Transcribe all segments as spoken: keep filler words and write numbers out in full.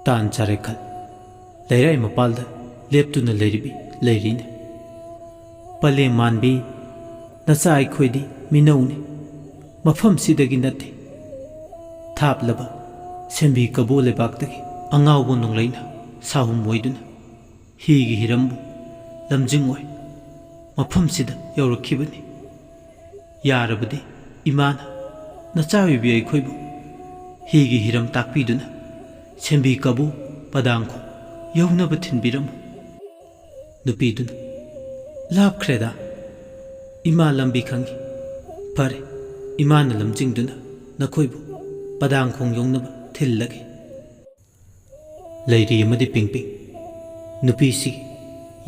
ꯇꯥꯟ ꯆꯥꯔꯦ ꯈꯜ꯫ ꯂꯩꯔꯥꯏ ꯃꯄꯥꯜꯗ ꯂꯦꯞꯇꯨꯅ ꯂꯩꯔꯤꯕꯤ ꯂꯩꯔꯤꯅꯦ꯫ "ꯄꯂꯦꯝ ꯃꯥꯟꯕꯤ, ꯅꯆꯥ ꯑꯩꯈꯣꯏꯗꯤ ꯃꯤꯅꯧꯅꯤ꯫ ꯃꯐꯝꯁꯤꯗꯒꯤ ꯅꯠꯇꯦ꯫ ꯊꯥꯞꯂꯕ ꯁꯦꯝꯕꯤ ꯀꯕꯣ ꯂꯩꯕꯥꯛꯇꯒꯤ ꯑꯉꯥꯎꯕ ꯅꯣꯡꯂꯩꯅ ꯁꯥꯍꯨꯝ ꯑꯣꯏꯗꯨꯅ ꯍꯤꯒꯤ ꯍꯤꯔꯝꯕꯨ ꯂꯝꯖꯤꯡ ꯑꯣꯏ ꯃꯐꯝꯁꯤꯗ ꯌꯧꯔꯛꯈꯤꯕꯅꯤ꯫ ꯌꯥꯔꯕꯗꯤ ꯏꯃꯥꯅ ꯅꯆꯥ ꯑꯣꯏꯕꯤ ꯑꯩꯈꯣꯏꯕꯨ ꯍꯤꯒꯤ ꯍꯤꯔꯝ ꯇꯥꯛꯄꯤꯗꯨꯅ ꯁꯦꯝꯕꯤ ꯀꯕꯨ ꯄꯗꯥꯡꯈꯣꯡ ꯌꯧꯅꯕ ꯊꯤꯟꯕꯤꯔꯝꯃꯨ꯫" ꯅꯨꯄꯤꯗꯨꯅ, "ꯂꯥꯞꯈ꯭ꯔꯦꯗ, ꯏꯃꯥ ꯂꯝꯕꯤ ꯈꯪꯏ꯫ ꯐꯔꯦ, ꯏꯃꯥꯅ ꯂꯝꯖꯤꯡꯗꯨꯅ ꯅꯈꯣꯏꯕꯨ ꯄꯗꯥꯡꯈꯣꯡ ꯌꯧꯅꯕ ꯊꯤꯜꯂꯒꯦ꯫" ꯂꯩꯔꯤ ꯑꯃꯗꯤ ꯄꯤꯡꯄꯤꯡ ꯅꯨꯄꯤꯁꯤꯒꯤ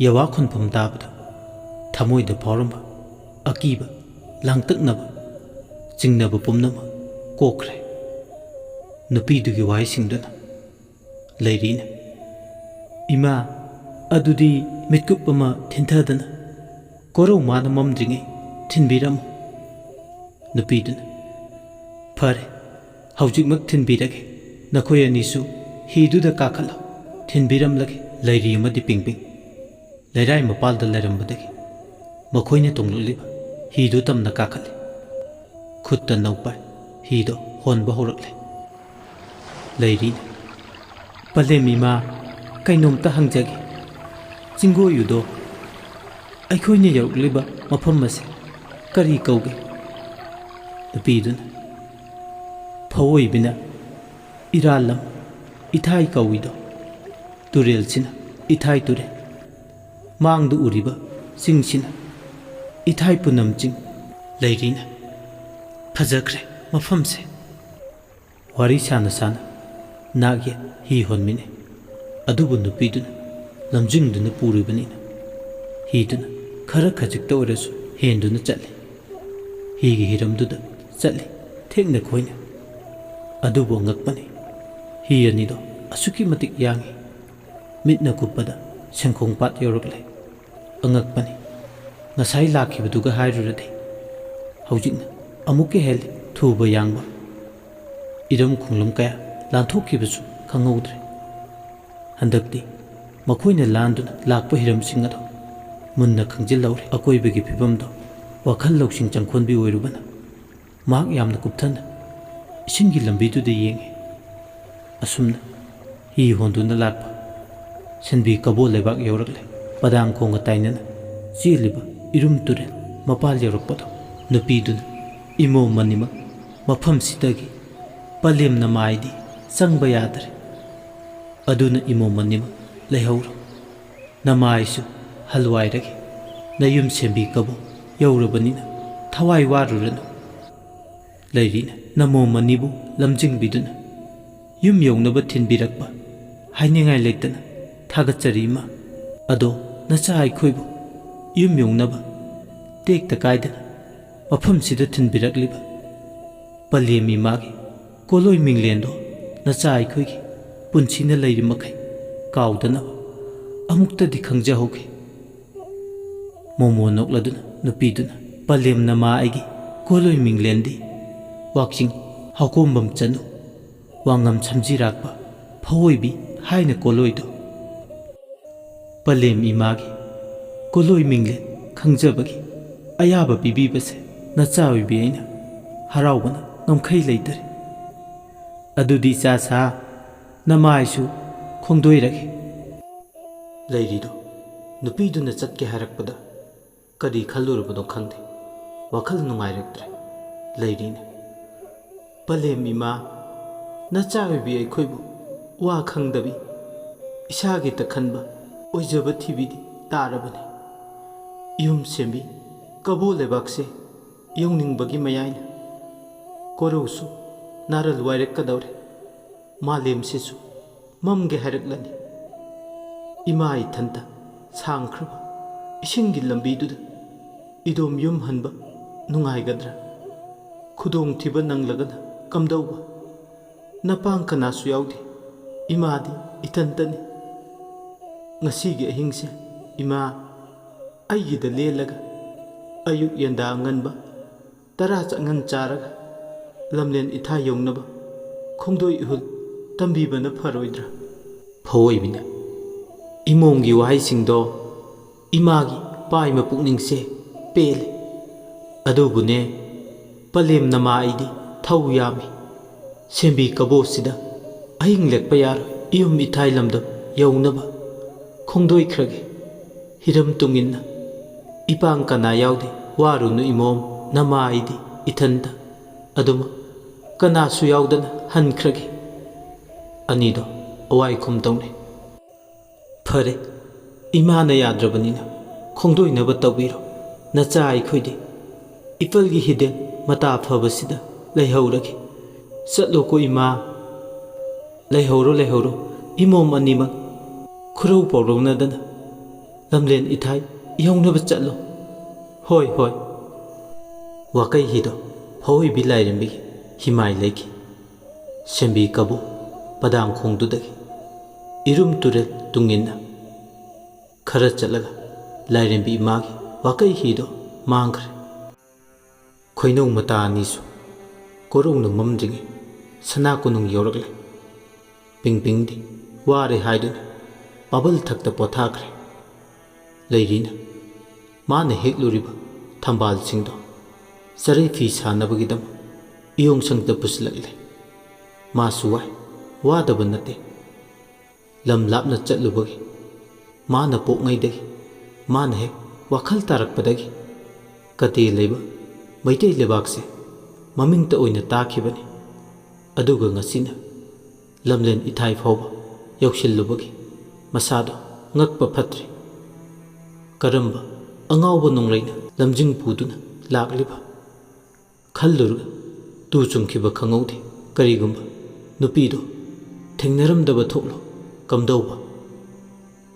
ꯌꯥꯋꯥ ꯈꯣꯟꯐꯝ ꯇꯥꯕꯗ ꯊꯃꯣꯏꯗ ꯐꯥꯎꯔꯝꯕ ꯑꯀꯤꯕ, ꯂꯥꯡꯇꯛꯅꯕ, ꯆꯤꯡꯅꯕ ꯄꯨꯝꯅꯃꯛ ꯀꯣꯛꯈ꯭ꯔꯦ꯫ ꯅꯨꯄꯤꯗꯨꯒꯤ ꯋꯥꯍꯩꯁꯤꯡꯗꯨꯅ ꯂꯩꯔꯤꯅ, "ꯏꯃꯥ, ꯑꯗꯨꯗꯤ ꯃꯤꯠꯀꯨꯞ ꯑꯃ ꯊꯤꯟꯊꯗꯅ ꯀꯣꯔꯧ ꯃꯥꯅ ꯃꯝꯗ꯭ꯔꯤꯉꯩ ꯊꯤꯟꯕꯤꯔꯝꯃꯨ꯫" ꯅꯨꯄꯤꯗꯨꯅ, "ꯐꯔꯦ, ꯍꯧꯖꯤꯛꯃꯛ ꯊꯤꯟꯕꯤꯔꯒꯦ꯫ ꯅꯈꯣꯏ ꯑꯅꯤꯁꯨ ꯍꯤꯗꯨꯗ ꯀꯥꯈꯠꯂꯣ, ꯊꯤꯟꯕꯤꯔꯝꯂꯒꯦ꯫" ꯂꯩꯔꯤ ꯑꯃꯗꯤ ꯄꯤꯡꯄꯤꯡ ꯂꯩꯔꯥꯏ ꯃꯄꯥꯜꯗ ꯂꯩꯔꯝꯕꯗꯒꯤ ꯃꯈꯣꯏꯅ ꯇꯣꯡꯂꯛꯂꯤꯕ ꯍꯤꯗꯨ ꯇꯝꯅ ꯀꯥꯈꯠꯂꯤ꯫ ꯈꯨꯠꯇ ꯅꯧꯄꯥꯏ ꯍꯤꯗꯣ ꯍꯣꯟꯕ ꯍꯧꯔꯛꯂꯦ꯫ ꯂꯩꯔꯤꯅ, "ꯄꯂꯦꯝ ꯏꯃꯥ, ꯀꯩꯅꯣꯝꯇ ꯍꯪꯖꯒꯦ꯫ ꯆꯤꯡꯒꯣꯌꯨꯗꯣ ꯑꯩꯈꯣꯏꯅ ꯌꯧꯔꯛꯂꯤꯕ ꯃꯐꯝ ꯑꯁꯦ ꯀꯔꯤ ꯀꯧꯒꯦ?" ꯅꯨꯄꯤꯗꯨꯅ, "ꯐꯧ ꯑꯣꯏꯕꯤꯅ ꯏꯔꯥꯜꯂꯝ ꯏꯊꯥꯏ ꯀꯧꯏꯗꯣ, ꯇꯨꯔꯦꯜꯁꯤꯅ ꯏꯊꯥꯏ ꯇꯨꯔꯦꯜ, ꯃꯥꯡꯗ ꯎꯔꯤꯕ ꯆꯤꯡꯁꯤꯅ ꯏꯊꯥꯏ ꯄꯨꯅꯝ ꯆꯤꯡ꯫" ꯂꯩꯔꯤꯅ, "ꯐꯖꯈ꯭ꯔꯦ ꯃꯐꯝꯁꯦ꯫" ꯋꯥꯔꯤ ꯁꯥꯅ ꯁꯥꯅ ꯅꯥꯛ ꯌꯦꯠ ꯍꯤ ꯍꯣꯟꯃꯤꯟꯅꯩ꯫ ꯑꯗꯨꯕꯨ ꯅꯨꯄꯤꯗꯨꯅ ꯂꯝꯖꯤꯡꯗꯨꯅ ꯄꯨꯔꯤꯕꯅꯤꯅ ꯍꯤꯗꯨꯅ ꯈꯔ ꯈꯖꯤꯛꯇ ꯑꯣꯏꯔꯁꯨ ꯍꯦꯟꯗꯨꯅ ꯆꯠꯂꯤ꯫ ꯍꯤꯒꯤ ꯍꯤꯔꯝꯗꯨꯗ ꯆꯠꯂꯤ ꯊꯦꯛꯅ ꯈꯣꯏꯅ꯫ ꯑꯗꯨꯕꯨ ꯑꯉꯛꯄꯅꯤ, ꯍꯤ ꯑꯅꯤꯗꯣ ꯑꯁꯨꯛꯀꯤ ꯃꯇꯤꯛ ꯌꯥꯡꯏ꯫ ꯃꯤꯠꯅ ꯀꯨꯞꯄꯗ ꯁꯦꯡꯈꯣꯡ ꯄꯥꯠ ꯌꯧꯔꯛꯂꯦ꯫ ꯑꯉꯛꯄꯅꯤ, ꯉꯁꯥꯏ ꯂꯥꯛꯈꯤꯕꯗꯨꯒ ꯍꯥꯏꯔꯨꯔꯗꯤ ꯍꯧꯖꯤꯛꯅ ꯑꯃꯨꯛꯀ ꯍꯦꯜꯂꯤ ꯊꯨꯕ ꯌꯥꯡꯕ꯫ ꯏꯔꯝ ꯈꯣꯡꯂꯝ ꯀꯌꯥ ꯂꯥꯟꯊꯣꯛꯈꯤꯕꯁꯨ ꯈꯪꯍꯧꯗ꯭ꯔꯦ꯫ ꯍꯟꯗꯛꯇꯤ ꯃꯈꯣꯏꯅ ꯂꯥꯟꯗꯨꯅ ꯂꯥꯛꯄ ꯍꯤꯔꯝꯁꯤꯡ ꯑꯗꯨ ꯃꯨꯟꯅ ꯈꯪꯖꯤꯜꯍꯧꯔꯦ꯫ ꯑꯀꯣꯏꯕꯒꯤ ꯐꯤꯕꯝꯗꯣ ꯋꯥꯈꯜ ꯂꯧꯁꯤꯡ ꯆꯪꯈꯣꯟꯕꯤ ꯑꯣꯏꯔꯨꯕꯅ ꯃꯍꯥꯛ ꯌꯥꯝꯅ ꯀꯨꯞꯊꯅ ꯏꯁꯤꯡꯒꯤ ꯂꯝꯕꯤꯗꯨꯗ ꯌꯦꯡꯉꯤ꯫ ꯑꯁꯨꯝꯅ ꯍꯤ ꯍꯣꯟꯗꯨꯅ ꯂꯥꯛꯄ ꯁꯦꯟꯕꯤ ꯀꯕꯣ ꯂꯩꯕꯥꯛ ꯌꯧꯔꯛꯂꯦ꯫ ꯄꯗꯥꯡ ꯈꯣꯡꯒ ꯇꯥꯏꯅꯅ ꯆꯦꯜꯂꯤꯕ ꯏꯔꯨꯝ ꯇꯨꯔꯦꯜ ꯃꯄꯥꯜ ꯌꯧꯔꯛꯄꯗꯣ ꯅꯨꯄꯤꯗꯨꯅ ꯏꯃꯣ ꯃꯅꯤꯃꯛ ꯃꯐꯝꯁꯤꯗꯒꯤ ꯄꯂꯦꯝ ꯅꯃꯥꯏꯗꯤ ꯆꯪꯕ ꯌꯥꯗ꯭ꯔꯦ꯫ ꯑꯗꯨꯅ ꯏꯃꯣ ꯃꯅꯤꯃꯛ ꯂꯩꯍꯧꯔꯣ꯫ ꯅꯃꯥꯏꯁꯨ ꯍꯜꯋꯥꯏꯔꯒꯦ꯫ ꯅꯌꯨꯝ ꯁꯦꯝꯕꯤ ꯀꯕꯣ ꯌꯧꯔꯕꯅꯤꯅ ꯊꯋꯥꯏ ꯋꯥꯔꯨꯔꯅꯨ꯫ ꯂꯩꯔꯤꯅ ꯅꯃꯣ ꯃꯅꯤꯕꯨ ꯂꯝꯖꯤꯡꯕꯤꯗꯨꯅ ꯌꯨꯝ ꯌꯧꯅꯕ ꯊꯤꯟꯕꯤꯔꯛꯄ ꯍꯥꯏꯅꯤꯡꯉꯥꯏ ꯂꯩꯇꯅ ꯊꯥꯒꯠꯆꯔꯤ ꯏꯃꯥ꯫ ꯑꯗꯣ ꯅꯆꯥ ꯑꯩꯈꯣꯏꯕꯨ ꯌꯨꯝ ꯌꯧꯅꯕ ꯇꯦꯛꯇ ꯀꯥꯏꯗꯅ ꯃꯐꯝꯁꯤꯗ ꯊꯤꯟꯕꯤꯔꯛꯂꯤꯕ ꯄꯂꯦꯝ ꯏꯃꯥꯒꯤ ꯀꯣꯂꯣꯏ ꯃꯤꯡꯂꯦꯟꯗꯣ ꯅꯆꯥ ꯑꯩꯈꯣꯏꯒꯤ ꯄꯨꯟꯁꯤꯅ ꯂꯩꯔꯤ ꯃꯈꯩ ꯀꯥꯎꯗꯅꯕ ꯑꯃꯨꯛꯇꯗꯤ ꯈꯪꯖꯍꯧꯒꯦ꯫ ꯃꯣꯃꯣ ꯅꯣꯛꯂꯗꯨꯅ ꯅꯨꯄꯤꯗꯨꯅ ꯄꯂꯦꯝ ꯅꯃꯥ ꯑꯩꯒꯤ ꯀꯣꯂꯣꯏ ꯃꯤꯡꯂꯦꯟꯗꯤ ꯋꯥꯛꯆꯤꯡ ꯍꯧꯀꯣꯝꯕꯝ ꯆꯅꯨ ꯋꯥꯉꯝ ꯁꯝꯖꯤꯔꯥꯛꯄ ꯐꯑꯣꯏꯕꯤ ꯍꯥꯏꯅ ꯀꯣꯂꯣꯏꯗꯣ ꯄꯂꯦꯝ ꯏꯃꯥꯒꯤ ꯀꯣꯂꯣꯏ ꯃꯤꯡꯂꯦꯟ ꯈꯪꯖꯕꯒꯤ ꯑꯌꯥꯕ ꯄꯤꯕꯤꯕꯁꯦ ꯅꯆꯥ ꯑꯣꯏꯕꯤ ꯑꯩꯅ ꯍꯔꯥꯎꯕꯅ ꯉꯝꯈꯩ ꯂꯩꯇꯔꯦ꯫ ꯑꯗꯨꯗꯤ ꯏꯆꯥ ꯁꯥ ꯅꯃꯥꯏꯁꯨ ꯈꯣꯡꯗꯣꯏꯔꯒꯦ꯫ ꯂꯩꯔꯤꯗꯣ ꯅꯨꯄꯤꯗꯨꯅ ꯆꯠꯀꯦ ꯍꯥꯏꯔꯛꯄꯗ ꯀꯔꯤ ꯈꯜꯂꯨꯔꯕꯅꯣ ꯈꯪꯗꯦ꯫ ꯋꯥꯈꯜ ꯅꯨꯡꯉꯥꯏꯔꯛꯇ꯭ꯔꯦ꯫ ꯂꯩꯔꯤꯅ ꯄꯂꯦꯝ ꯏꯃꯥ ꯅꯆꯥ ꯑꯣꯏꯕꯤ ꯑꯩꯈꯣꯏꯕꯨ ꯋꯥ ꯈꯪꯗꯕꯤ ꯏꯁꯥꯒꯤꯇ ꯈꯟꯕ ꯑꯣꯏꯖꯕ ꯊꯤꯕꯤꯗꯤ ꯇꯥꯔꯕꯅꯤ꯫ ꯌꯨꯝ ꯁꯦꯝꯕꯤ ꯀꯕꯣ ꯂꯩꯕꯥꯛꯁꯦ ꯌꯧꯅꯤꯡꯕꯒꯤ ꯃꯌꯥꯏꯅ ꯀꯣꯔꯧꯁꯨ ꯅꯥꯔꯜ ꯋꯥꯏꯔꯛꯀꯗꯧꯔꯦ꯫ ꯃꯥꯂꯦꯝꯁꯤꯁꯨ ꯃꯝꯒꯦ ꯍꯥꯏꯔꯛꯂꯅꯤ꯫ ꯏꯃꯥ ꯏꯊꯟꯇ ꯁꯥꯡꯈ꯭ꯔꯕ ꯏꯁꯤꯡꯒꯤ ꯂꯝꯕꯤꯗꯨꯗ ꯏꯗꯣꯝ ꯌꯨꯝ ꯍꯟꯕ ꯅꯨꯡꯉꯥꯏꯒꯗ꯭ꯔꯥ? ꯈꯨꯗꯣꯡꯊꯤꯕ ꯅꯪꯂꯒꯅ ꯀꯝꯗꯧꯕ? ꯅꯄꯥꯡ ꯀꯅꯥꯁꯨ ꯌꯥꯎꯗꯦ꯫ ꯏꯃꯥꯗꯤ ꯏꯊꯟꯇꯅꯤ꯫ ꯉꯁꯤꯒꯤ ꯑꯍꯤꯡꯁꯦ ꯏꯃꯥ ꯑꯩꯒꯤꯗ ꯂꯦꯜꯂꯒ ꯑꯌꯨꯛ ꯌꯦꯟꯗꯥ ꯑꯉꯟꯕ ꯇꯔꯥ ꯆꯠꯉꯟ ꯆꯥꯔꯒ ꯂꯝꯂꯦꯟ ꯏꯊꯥ ꯌꯧꯅꯕ ꯈꯣꯡꯗꯣꯏ ꯏꯍꯨꯜ ꯇꯝꯕꯤꯕꯅ ꯐꯔꯣꯏꯗ꯭ꯔꯥ? ꯐꯑꯣꯏꯕꯤꯅ, "ꯏꯃꯣꯝꯒꯤ ꯋꯥꯍꯩꯁꯤꯡꯗꯣ ꯏꯃꯥꯒꯤ ꯄꯥꯏꯃ ꯄꯨꯛꯅꯤꯡꯁꯦ ꯄꯦꯜꯂꯦ꯫ ꯑꯗꯨꯕꯨꯅꯦ, ꯄꯂꯦꯝ ꯅꯃꯥ ꯑꯩꯗꯤ ꯊꯧ ꯌꯥꯝꯃꯤ꯫ ꯁꯦꯝꯕꯤ ꯀꯕꯣꯁꯤꯗ ꯑꯍꯤꯡ ꯂꯦꯛꯄ ꯌꯥꯔꯣꯏ꯫ ꯏꯌꯨꯝ ꯏꯊꯥꯏ ꯂꯝꯗꯝ ꯌꯧꯅꯕ ꯈꯣꯡꯗꯣꯏꯈ꯭ꯔꯒꯦ꯫ ꯍꯤꯔꯝ ꯇꯨꯡꯏꯟꯅ ꯏꯄꯥꯡ ꯀꯅꯥ ꯌꯥꯎꯗꯦ꯫ ꯋꯥꯔꯨꯅꯨ ꯏꯃꯣꯝ, ꯅꯃꯥ ꯑꯩꯗꯤ ꯏꯊꯟꯇ ꯑꯗꯨꯃꯛ ꯀꯅꯥꯁꯨ ꯌꯥꯎꯗꯅ ꯍꯟꯈ꯭ꯔꯒꯦ꯫" ꯑꯅꯤꯗꯣ ꯑꯋꯥꯏꯈꯨꯝ ꯇꯧꯅꯩ꯫ "ꯐꯔꯦ, ꯏꯃꯥꯅ ꯌꯥꯗ꯭ꯔꯕꯅꯤꯅ ꯈꯣꯡꯗꯣꯏꯅꯕ ꯇꯧꯕꯤꯔꯣ꯫ ꯅꯆꯥ ꯑꯩꯈꯣꯏꯗꯤ ꯏꯄꯜꯒꯤ ꯍꯤꯗꯦꯟ ꯃꯇꯥ ꯐꯕꯁꯤꯗ ꯂꯩꯍꯧꯔꯒꯦ꯫ ꯆꯠꯂꯣꯀꯣ ꯏꯃꯥ꯫" "ꯂꯩꯍꯧꯔꯣ, ꯂꯩꯍꯧꯔꯣ꯫ ꯏꯃꯣꯝ ꯑꯅꯤꯃꯛ ꯈꯨꯔꯧ ꯄꯧꯔꯧꯅꯗꯅ ꯂꯝꯂꯦꯟ ꯏꯊꯥꯏ ꯌꯧꯅꯕ ꯆꯠꯂꯣ꯫" "ꯍꯣꯏ, ꯍꯣꯏ꯫" ꯋꯥꯀꯩ ꯍꯤꯗꯣ ꯐꯑꯣꯏꯕꯤ ꯂꯥꯏꯔꯦꯝꯕꯤꯒꯤ ꯍꯤꯃꯥꯏ ꯂꯩꯈꯤ꯫ ꯁꯦꯝꯕꯤ ꯀꯕꯣ ꯄꯗꯥꯡꯈꯣꯡꯗꯨꯗꯒꯤ ꯏꯔꯨꯝ ꯇꯨꯔꯦꯜ ꯇꯨꯡꯏꯟꯅ ꯈꯔ ꯆꯠꯂꯒ ꯂꯥꯏꯔꯦꯝꯕꯤ ꯏꯃꯥꯒꯤ ꯋꯥꯀꯩ ꯍꯤꯗꯣ ꯃꯥꯡꯈ꯭ꯔꯦ꯫ ꯈꯣꯏꯅꯧ ꯃꯇꯥ ꯑꯅꯤꯁꯨ ꯀꯣꯔꯧꯅ ꯃꯝꯗ꯭ꯔꯤꯉꯩ ꯁꯅꯥ ꯀꯣꯅꯨꯡ ꯌꯧꯔꯛꯂꯦ꯫ ꯄꯤꯡꯄꯤꯡꯗꯤ ꯋꯥꯔꯦ ꯍꯥꯏꯗꯨꯅ ꯄꯥꯕꯜ ꯊꯛꯇ ꯄꯣꯊꯥꯈ꯭ꯔꯦ꯫ ꯂꯩꯔꯤꯅ ꯃꯥꯅ ꯍꯦꯛꯂꯨꯔꯤꯕ ꯊꯝꯕꯥꯜꯁꯤꯡꯗꯣ ꯆꯔꯩ ꯐꯤ ꯁꯥꯅꯕꯒꯤꯗꯃꯛ ꯏꯌꯣꯡꯁꯪꯗ ꯄꯨꯁꯤꯜꯂꯛꯂꯦ꯫ ꯃꯥꯁꯨ ꯋꯥꯏ, ꯋꯥꯗꯕ ꯅꯠꯇꯦ꯫ ꯂꯝ ꯂꯥꯞꯅ ꯆꯠꯂꯨꯕꯒꯤ, ꯃꯥꯅ ꯄꯣꯛꯉꯩꯗꯒꯤ, ꯃꯥꯅ ꯍꯦꯛ ꯋꯥꯈꯜ ꯇꯥꯔꯛꯄꯗꯒꯤ ꯀꯇꯦ ꯂꯩꯕ ꯃꯩꯇꯩ ꯂꯩꯕꯥꯛꯁꯦ ꯃꯃꯤꯡꯇ ꯑꯣꯏꯅ ꯇꯥꯈꯤꯕꯅꯤ꯫ ꯑꯗꯨꯒ ꯉꯁꯤꯅ ꯂꯝꯂꯦꯟ ꯏꯊꯥꯏ ꯐꯥꯎꯕ ꯌꯧꯁꯤꯜꯂꯨꯕꯒꯤ ꯃꯁꯥꯗꯣ ꯉꯛꯄ ꯐꯠꯇ꯭ꯔꯤ꯫ ꯀꯔꯝꯕ ꯑꯉꯥꯎꯕ ꯅꯣꯡꯂꯩꯅ ꯂꯝꯖꯤꯡ ꯄꯨꯗꯨꯅ ꯂꯥꯛꯂꯤꯕ? ꯈꯜꯂꯨꯔꯒ ꯇꯨ ꯆꯨꯡꯈꯤꯕ ꯈꯪꯍꯧꯗꯦ꯫ ꯀꯔꯤꯒꯨꯝꯕ ꯅꯨꯄꯤꯗꯣ ꯊꯦꯡꯅꯔꯝꯗꯕ ꯊꯣꯛꯂꯣ ꯀꯝꯗꯧꯕ?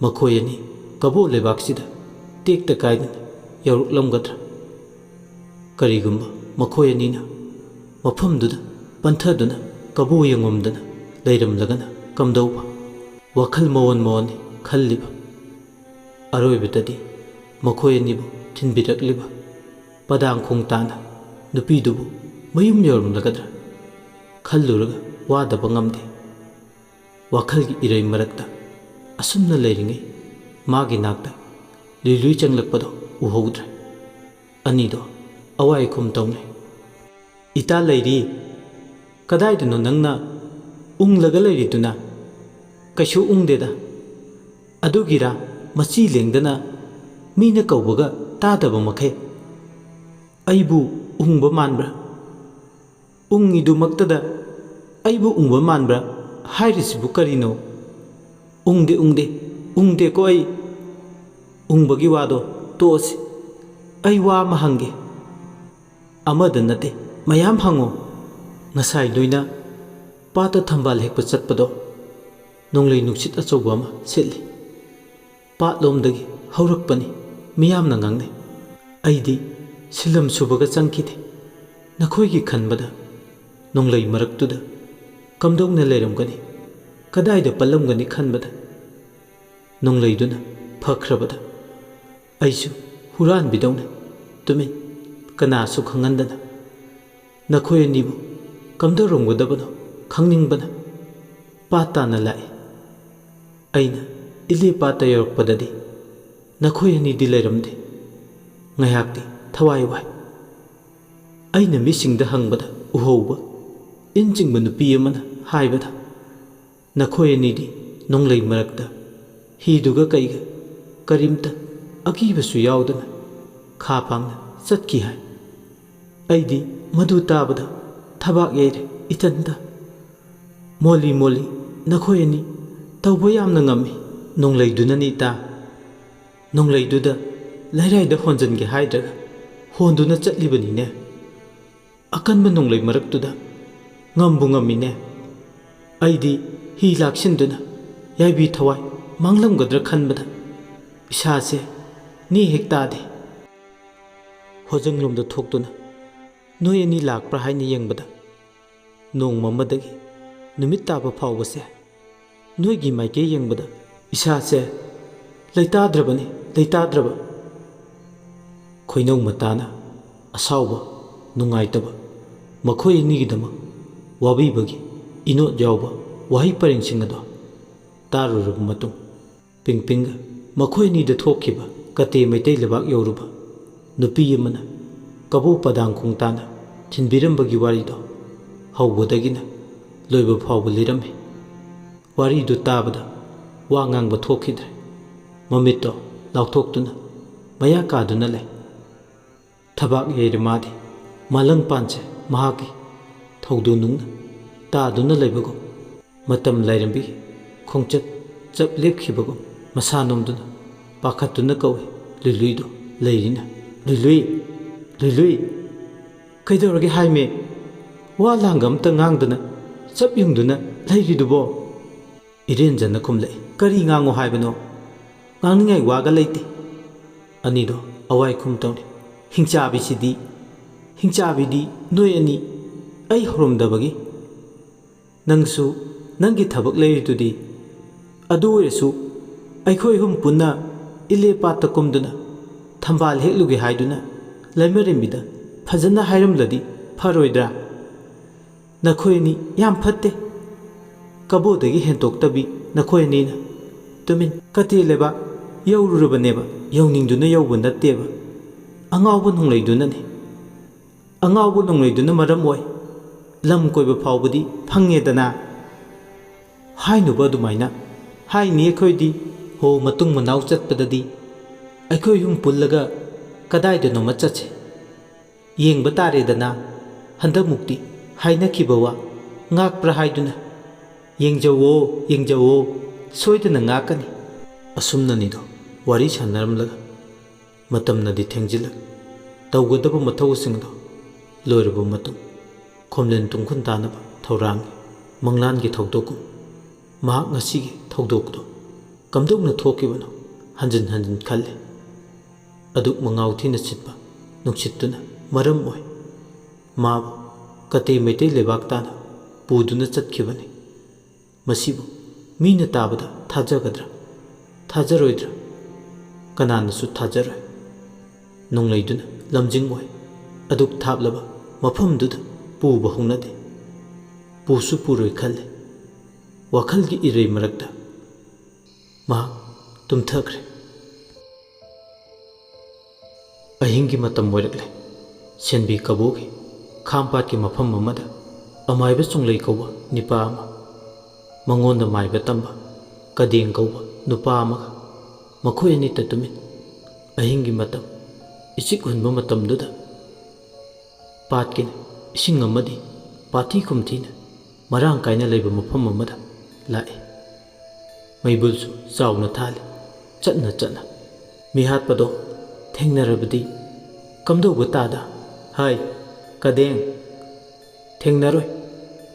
ꯃꯈꯣꯏ ꯑꯅꯤ ꯀꯕꯣ ꯂꯩꯕꯥꯛꯁꯤꯗ ꯇꯦꯛꯇ ꯀꯥꯏꯗꯅ ꯌꯧꯔꯛꯂꯝꯒꯗ꯭ꯔꯥ? ꯀꯔꯤꯒꯨꯝꯕ ꯃꯈꯣꯏ ꯑꯅꯤꯅ ꯃꯐꯝꯗꯨꯗ ꯄꯟꯊꯗꯨꯅ ꯀꯕꯣ ꯌꯦꯡꯉꯝꯗꯅ ꯂꯩꯔꯝꯂꯒꯅ ꯀꯝꯗꯧꯕ? ꯋꯥꯈꯜ ꯃꯑꯣꯟ ꯃꯑꯣꯟꯅꯤ ꯈꯜꯂꯤꯕ꯫ ꯑꯔꯣꯏꯕꯗꯗꯤ ꯃꯈꯣꯏ ꯑꯅꯤꯕꯨ ꯊꯤꯟꯕꯤꯔꯛꯂꯤꯕ ꯄꯗꯥꯡꯈꯣꯡ ꯇꯥꯅ ꯅꯨꯄꯤꯗꯨꯕꯨ ꯃꯌꯨꯝ ꯌꯧꯔꯝꯂꯒꯗ꯭ꯔꯥ ꯈꯜꯂꯨꯔꯒ ꯋꯥꯗꯕ ꯉꯝꯗꯦ꯫ ꯋꯥꯈꯜꯒꯤ ꯏꯔꯩ ꯃꯔꯛꯇ ꯑꯁꯨꯝꯅ ꯂꯩꯔꯤꯉꯩ, ꯃꯥꯒꯤ ꯅꯥꯛꯇ ꯂꯤꯂꯨꯏ ꯆꯪꯂꯛꯄꯗꯣ ꯎꯍꯧꯗ꯭ꯔꯦ꯫ ꯑꯅꯤꯗꯣ ꯑꯋꯥꯏ ꯑꯈꯨꯝ ꯇꯧꯅꯩ꯫ "ꯏꯇꯥ ꯂꯩꯔꯤ, ꯀꯗꯥꯏꯗꯅꯣ ꯅꯪꯅ ꯎꯪꯂꯒ ꯂꯩꯔꯤꯗꯨꯅ?" "ꯀꯩꯁꯨ ꯎꯪꯗꯦꯗ꯫ ꯑꯗꯨꯒꯤꯔꯥ ꯃꯆꯤ ꯂꯦꯡꯗꯅ ꯃꯤꯅ ꯀꯧꯕꯒ ꯇꯥꯗꯕ ꯃꯈꯩ ꯑꯩꯕꯨ ꯎꯪꯕ ꯃꯥꯟꯕ꯭ꯔꯥ? ꯎꯪꯉꯤꯗꯨꯃꯛꯇꯗ ꯑꯩꯕꯨ ꯎꯪꯕ ꯃꯥꯟꯕ꯭ꯔꯥ ꯍꯥꯏꯔꯤꯁꯤꯕꯨ ꯀꯔꯤꯅꯣ?" "ꯎꯪꯗꯦ, ꯎꯪꯗꯦ, ꯎꯪꯗꯦꯀꯣ ꯑꯩ꯫ ꯎꯪꯕꯒꯤ ꯋꯥꯗꯣ ꯇꯣꯛꯑꯁꯤ꯫ ꯑꯩ ꯋꯥ ꯑꯃ ꯍꯪꯒꯦ꯫ ꯑꯃꯗ ꯅꯠꯇꯦ, ꯃꯌꯥꯝ ꯍꯪꯉꯣ꯫ ꯉꯁꯥꯏ ꯅꯣꯏꯅ ꯄꯥꯠꯇ ꯊꯝꯕꯥꯜ ꯍꯦꯛꯄ ꯆꯠꯄꯗꯣ ꯅꯣꯡꯂꯩ ꯅꯨꯡꯁꯤꯠ ꯑꯆꯧꯕ ꯑꯃ ꯁꯤꯠꯂꯤ꯫ ꯄꯥꯠꯂꯣꯝꯗꯒꯤ ꯍꯧꯔꯛꯄꯅꯤ, ꯃꯤꯌꯥꯝꯅ ꯉꯥꯡꯅꯩ꯫ ꯑꯩꯗꯤ ꯁꯤꯜꯂꯝ ꯁꯨꯕꯒ ꯆꯪꯈꯤꯗꯦ꯫ ꯅꯈꯣꯏꯒꯤ ꯈꯟꯕꯗ ꯅꯣꯡꯂꯩ ꯃꯔꯛꯇꯨꯗ ꯀꯝꯗꯧꯅ ꯂꯩꯔꯝꯒꯅꯤ? ꯀꯗꯥꯏꯗ ꯄꯜꯂꯝꯒꯅꯤ ꯈꯟꯕꯗ ꯅꯣꯡꯂꯩꯗꯨꯅ ꯐꯈ꯭ꯔꯕꯗ ꯑꯩꯁꯨ ꯍꯨꯔꯥꯟꯕꯤꯗꯧꯅ ꯇꯨꯃꯤꯟ, ꯀꯅꯥꯁꯨ ꯈꯪꯍꯟꯗꯅ ꯅꯈꯣꯏ ꯑꯅꯤꯕꯨ ꯀꯝꯗꯧꯔꯝꯒꯗꯕꯅꯣ ꯈꯪꯅꯤꯡꯕꯅ ꯄꯥꯠ ꯇꯥꯅ ꯂꯥꯛꯏ꯫ ꯑꯩꯅ ꯏꯂꯦ ꯄꯥꯠꯇ ꯌꯧꯔꯛꯄꯗꯗꯤ ꯅꯈꯣꯏ ꯑꯅꯤꯗꯤ ꯂꯩꯔꯝꯗꯦ꯫ ꯉꯥꯏꯍꯥꯛꯇꯤ ꯊꯋꯥꯏ ꯋꯥꯏ꯫ ꯑꯩꯅ ꯃꯤꯁꯤꯡꯗ ꯍꯪꯕꯗ ꯎꯍꯧꯕ ꯏꯟ ꯆꯤꯡꯕ ꯅꯨꯄꯤ ꯑꯃꯅ ꯍꯥꯏꯕꯗ, ꯅꯈꯣꯏ ꯑꯅꯤꯗꯤ ꯅꯣꯡꯂꯩ ꯃꯔꯛꯇ ꯍꯤꯗꯨꯒ ꯀꯩꯒ ꯀꯔꯤꯝꯇ ꯑꯀꯤꯕꯁꯨ ꯌꯥꯎꯗꯅ ꯈꯥ ꯐꯥꯡꯅ ꯆꯠꯈꯤ ꯍꯥꯏ꯫ ꯑꯩꯗꯤ ꯃꯗꯨ ꯇꯥꯕꯗ ꯊꯕꯥꯛ ꯌꯩꯔꯦ ꯏꯊꯟꯇ꯫ "ꯃꯣꯂꯤ, ꯃꯣꯂꯤ, ꯅꯈꯣꯏ ꯑꯅꯤ ꯇꯧꯕ ꯌꯥꯝꯅ ꯉꯝꯃꯤ꯫ ꯅꯣꯡꯂꯩꯗꯨꯅꯅꯤ ꯏꯇꯥ꯫ ꯅꯣꯡꯂꯩꯗꯨꯗ ꯂꯩꯔꯥꯏꯗ ꯍꯣꯟꯖꯟꯒꯦ ꯍꯥꯏꯗ꯭ꯔꯒ ꯍꯣꯟꯗꯨꯅ ꯆꯠꯂꯤꯕꯅꯤꯅꯦ꯫ ꯑꯀꯟꯕ ꯅꯣꯡꯂꯩ ꯃꯔꯛꯇꯨꯗ ꯉꯝꯕꯨ ꯉꯝꯃꯤꯅꯦ꯫ ꯑꯩꯗꯤ ꯍꯤ ꯂꯥꯛꯁꯤꯟꯗꯨꯅ ꯌꯥꯏꯕꯤ ꯊꯋꯥꯏ ꯃꯥꯡꯂꯝꯒꯗ꯭ꯔꯥ ꯈꯟꯕꯗ ꯏꯁꯥꯁꯦ ꯅꯦ ꯍꯦꯛ ꯇꯥꯗꯦ꯫ ꯍꯣꯖꯪꯂꯣꯝꯗ ꯊꯣꯛꯇꯨꯅ ꯅꯣꯏ ꯑꯅꯤ ꯂꯥꯛꯄ꯭ꯔꯥ ꯍꯥꯏꯅ ꯌꯦꯡꯕꯗ, ꯅꯣꯡ ꯃꯝꯕꯗꯒꯤ ꯅꯨꯃꯤꯠ ꯇꯥꯕ ꯐꯥꯎꯕꯁꯦ ꯅꯣꯏꯒꯤ ꯃꯥꯏꯀꯩ ꯌꯦꯡꯕꯗ ꯏꯁꯥꯁꯦ ꯂꯩꯇꯥꯗ꯭ꯔꯕꯅꯤ, ꯂꯩꯇꯥꯗ꯭ꯔꯕ꯫" ꯈꯣꯏꯅꯧ ꯃꯇꯥꯅ ꯑꯁꯥꯎꯕ, ꯅꯨꯡꯉꯥꯏꯇꯕ, ꯃꯈꯣꯏ ꯑꯅꯤꯒꯤꯗꯃꯛ ꯋꯥꯕꯤꯕꯒꯤ ꯏꯅꯣꯠ ꯌꯥꯎꯕ ꯋꯥꯍꯩ ꯄꯔꯦꯡꯁꯤꯡ ꯑꯗꯣ ꯇꯥꯔꯨꯔꯕ ꯃꯇꯨꯡ, ꯄꯤꯡꯄꯤꯡꯒ ꯃꯈꯣꯏ ꯑꯅꯤꯗ ꯊꯣꯛꯈꯤꯕ ꯀꯇꯦ ꯃꯩꯇꯩ ꯂꯩꯕꯥꯛ ꯌꯧꯔꯨꯕ ꯅꯨꯄꯤ ꯑꯃꯅ ꯀꯕꯣꯛ ꯄꯗꯥꯡ ꯈꯣꯡ ꯇꯥꯅ ꯊꯤꯟꯕꯤꯔꯝꯕꯒꯤ ꯋꯥꯔꯤꯗꯣ ꯍꯧꯕꯗꯒꯤꯅ ꯂꯣꯏꯕ ꯐꯥꯎꯕ ꯂꯤꯔꯝꯃꯤ꯫ ꯋꯥꯔꯤꯗꯨ ꯇꯥꯕꯗ ꯋꯥ ꯉꯥꯡꯕ ꯊꯣꯛꯈꯤꯗ꯭ꯔꯦ꯫ ꯃꯃꯤꯠꯇꯣ ꯂꯥꯎꯊꯣꯛꯇꯨꯅ ꯃꯌꯥ ꯀꯥꯗꯨꯅ ꯂꯩ꯫ ꯊꯕꯥꯛ ꯌꯩꯔꯦ ꯃꯥꯗꯤ꯫ ꯃꯥꯂꯪ ꯄꯥꯟꯁꯦ ꯃꯍꯥꯛꯀꯤ ꯊꯧꯗꯣ ꯅꯨꯡꯅ ꯇꯥꯗꯨꯅ ꯂꯩꯕꯒꯨꯝ ꯃꯇꯝ ꯂꯥꯏꯔꯦꯝꯕꯤ ꯈꯣꯡꯆꯠ ꯆꯞ ꯂꯦꯞꯈꯤꯕꯒꯨꯝ ꯃꯁꯥ ꯅꯣꯝꯗꯨꯅ ꯄꯥꯈꯠꯇꯨꯅ ꯀꯧꯏ ꯂꯨꯏꯂꯨꯏꯗꯨ ꯂꯩꯔꯤꯅ꯫ "ꯂꯨꯏꯂꯨꯏ! ꯂꯨꯏꯂꯨꯏ! ꯀꯩꯗꯧꯔꯒꯦ ꯍꯥꯏꯃꯦ? ꯋꯥ ꯂꯥꯡꯒ ꯑꯝꯇ ꯉꯥꯡꯗꯅ ꯆꯞ ꯌꯨꯡꯗꯨꯅ ꯂꯩꯔꯤꯗꯨꯕꯣ?" ꯏꯔꯦꯟꯖꯅ ꯈꯨꯝꯂꯛꯏ꯫ "ꯀꯔꯤ ꯉꯥꯡꯉꯣ ꯍꯥꯏꯕꯅꯣ? ꯉꯥꯡꯅꯤꯡꯉꯥꯏ ꯋꯥꯒ ꯂꯩꯇꯦ꯫" ꯑꯅꯤꯗꯣ ꯑꯋꯥꯏ ꯈꯨꯝ ꯇꯧꯅꯤ꯫ "ꯍꯤꯡꯆꯥꯕꯤꯁꯤꯗꯤ, ꯍꯤꯡꯆꯥꯕꯤꯗꯤ ꯅꯣꯏ ꯑꯅꯤ ꯑꯩ ꯍꯧꯔꯝꯗꯕꯒꯤ꯫ ꯅꯪꯁꯨ ꯅꯪꯒꯤ ꯊꯕꯛ ꯂꯩꯔꯤꯗꯨꯗꯤ꯫ ꯑꯗꯨ ꯑꯣꯏꯔꯁꯨ ꯑꯩꯈꯣꯏ ꯑꯍꯨꯝ ꯄꯨꯟꯅ ꯏꯂꯦ ꯄꯥꯠꯇ ꯀꯨꯝꯗꯨꯅ ꯊꯝꯕꯥꯜ ꯍꯦꯛꯂꯨꯒꯦ ꯍꯥꯏꯗꯨꯅ ꯂꯩꯃꯔꯦꯝꯕꯤꯗ ꯐꯖꯅ ꯍꯥꯏꯔꯝꯂꯗꯤ ꯐꯔꯣꯏꯗ꯭ꯔꯥ? ꯅꯈꯣꯏ ꯑꯅꯤ ꯌꯥꯝ ꯐꯠꯇꯦ꯫ ꯀꯕꯣꯗꯒꯤ ꯍꯦꯟꯇꯣꯛꯇꯕꯤ ꯅꯈꯣꯏ ꯑꯅꯤꯅ꯫ ꯇꯨꯃꯤꯟ꯫ ꯀꯇꯦ ꯂꯩꯕꯥꯛ ꯌꯧꯔꯨꯔꯕꯅꯦꯕ, ꯌꯧꯅꯤꯡꯗꯨꯅ ꯌꯧꯕ ꯅꯠꯇꯦꯕ꯫ ꯑꯉꯥꯎꯕ ꯅꯣꯡꯂꯩꯗꯨꯅꯅꯦ꯫ ꯑꯉꯥꯎꯕ ꯅꯣꯡꯂꯩꯗꯨꯅ ꯃꯔꯝ ꯑꯣꯏ꯫ ꯂꯝ ꯀꯣꯏꯕ ꯐꯥꯎꯕꯗꯤ ꯐꯪꯉꯦꯗꯅ꯫" "ꯍꯥꯏꯅꯨꯕ ꯑꯗꯨꯃꯥꯏꯅ꯫ ꯍꯥꯏꯅꯤ ꯑꯩꯈꯣꯏꯗꯤ꯫ ꯍꯣ, ꯃꯇꯨꯡ ꯃꯅꯥꯎ ꯆꯠꯄꯗꯗꯤ ꯑꯩꯈꯣꯏ ꯑꯍꯨꯝ ꯄꯨꯜꯂꯒ ꯀꯗꯥꯏꯗꯅꯣꯃ ꯆꯠꯁꯦ꯫ ꯌꯦꯡꯕ ꯇꯥꯔꯦꯗꯅ꯫ ꯍꯟꯗꯛꯃꯨꯛꯇꯤ ꯍꯥꯏꯅꯈꯤꯕ ꯋꯥ ꯉꯥꯛꯄ꯭ꯔꯥ ꯍꯥꯏꯗꯨꯅ꯫ ꯌꯦꯡꯖꯧꯋꯣ, ꯌꯦꯡꯖꯧꯋꯣ, ꯁꯣꯏꯗꯅ ꯉꯥꯛꯀꯅꯤ꯫" ꯑꯁꯨꯝꯅꯅꯤꯗꯣ ꯋꯥꯔꯤ ꯁꯥꯟꯅꯔꯝꯂꯒ ꯃꯇꯝꯅꯗꯤ ꯊꯦꯡꯖꯤꯜꯂꯛ꯫ ꯇꯧꯒꯗꯕ ꯃꯊꯧꯁꯤꯡꯗꯣ ꯂꯣꯏꯔꯕ ꯃꯇꯨꯡ ꯈꯣꯝꯂꯦꯟ ꯇꯨꯡꯈꯨꯟ ꯇꯥꯅꯕ ꯊꯧꯔꯥꯡꯒꯤ ꯃꯪꯂꯥꯟꯒꯤ ꯊꯧꯗꯣꯛꯀꯨꯝ ꯃꯍꯥꯛ ꯉꯁꯤꯒꯤ ꯊꯧꯗꯣꯛꯇꯣ ꯀꯝꯗꯧꯅ ꯊꯣꯛꯈꯤꯕꯅꯣ ꯍꯟꯖꯤꯟ ꯍꯟꯖꯤꯟ ꯈꯜꯂꯤ꯫ ꯑꯗꯨꯛ ꯃꯉꯥꯎ ꯊꯤꯅ ꯁꯤꯠꯄ ꯅꯨꯡꯁꯤꯠꯇꯨꯅ ꯃꯔꯝ ꯑꯣꯏ ꯃꯥꯕꯨ ꯀꯇꯦ ꯃꯩꯇꯩ ꯂꯩꯕꯥꯛ ꯇꯥꯅ ꯄꯨꯗꯨꯅ ꯆꯠꯈꯤꯕꯅꯤ꯫ ꯃꯁꯤꯕꯨ ꯃꯤꯅ ꯇꯥꯕꯗ ꯊꯥꯖꯒꯗ꯭ꯔꯥ? ꯊꯥꯖꯔꯣꯏꯗ꯭ꯔꯥ? ꯀꯅꯥꯅꯁꯨ ꯊꯥꯖꯔꯣꯏ꯫ ꯅꯣꯡꯂꯩꯗꯨꯅ ꯂꯝꯖꯤꯡ ꯑꯣꯏ꯫ ꯑꯗꯨꯛ ꯊꯥꯞꯂꯕ ꯃꯐꯝꯗꯨꯗ ꯄꯨꯕ ꯍꯧꯅꯗꯦ꯫ ꯄꯨꯁꯨ ꯄꯨꯔꯣꯏ ꯈꯜꯂꯤ꯫ ꯋꯥꯈꯜꯒꯤ ꯏꯔꯩ ꯃꯔꯛꯇ ꯃꯍꯥꯛ ꯇꯨꯝꯊꯈ꯭ꯔꯦ꯫ ꯑꯍꯤꯡꯒꯤ ꯃꯇꯝ ꯑꯣꯏꯔꯛꯂꯦ꯫ ꯁꯦꯟꯕꯤ ꯀꯕꯣꯛꯒꯤ ꯈꯥꯝꯄꯥꯠꯀꯤ ꯃꯐꯝ ꯑꯃꯗ ꯑꯃꯥꯏꯕ ꯆꯣꯡꯂꯩ ꯀꯧꯕ ꯅꯤꯄꯥ ꯑꯃ, ꯃꯉꯣꯟꯗ ꯃꯥꯏꯕ ꯇꯝꯕ ꯀꯗꯦꯡ ꯀꯧꯕ ꯅꯨꯄꯥ ꯑꯃꯒ, ꯃꯈꯣꯏ ꯑꯅꯤꯇ ꯇꯨꯃꯤꯟ꯫ ꯑꯍꯤꯡꯒꯤ ꯃꯇꯝ, ꯏꯆꯤꯛ ꯍꯨꯟꯕ ꯃꯇꯝꯗꯨꯗ ꯄꯥꯠꯀꯤ ꯏꯁꯤꯡ ꯑꯃꯗꯤ ꯄꯥꯊꯤ ꯈꯨꯝꯊꯤꯅ ꯃꯔꯥꯡ ꯀꯥꯏꯅ ꯂꯩꯕ ꯃꯐꯝ ꯑꯃꯗ ꯂꯥꯛꯏ꯫ ꯃꯩꯕꯨꯜꯁꯨ ꯆꯥꯎꯅ ꯊꯥꯜꯂꯤ꯫ ꯆꯠꯅ ꯆꯠꯅ ꯃꯤꯍꯥꯠꯄꯗꯣ ꯊꯦꯡꯅꯔꯕꯗꯤ ꯀꯝꯗꯧꯕ ꯇꯥꯗ? ꯍꯥꯏ, ꯀꯗꯦꯡ, ꯊꯦꯡꯅꯔꯣꯏ꯫